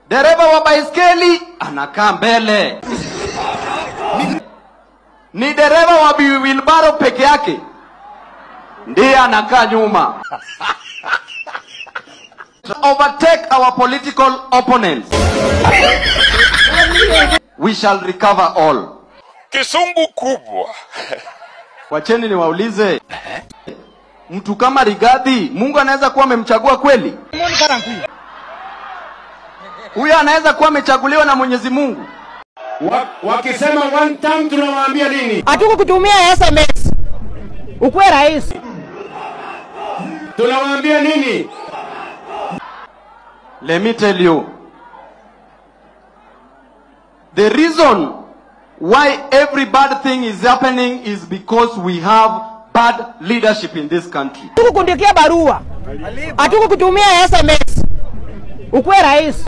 Dereva wa baiskeli anakaa mbele. Ni dereva wa wheelbarrow peke yake ndiye anakaa nyuma. Overtake our political opponents. We shall recover all. Kisungu kubwa. Wacheni niwaulize, mtu kama Rigathi, Mungu anaweza kuwa amemchagua kweli? Huyo anaweza kuwa amechaguliwa na Mwenyezi Mungu? Wakisema one time tunawaambia nini? Hatukukutumia SMS. Ukuwe rais. Tunawaambia nini? Let me tell you, the reason why every bad thing is happening is because we have bad leadership in this country. Hatukukundikia barua. Hatukukutumia SMS. Ukuwe rais.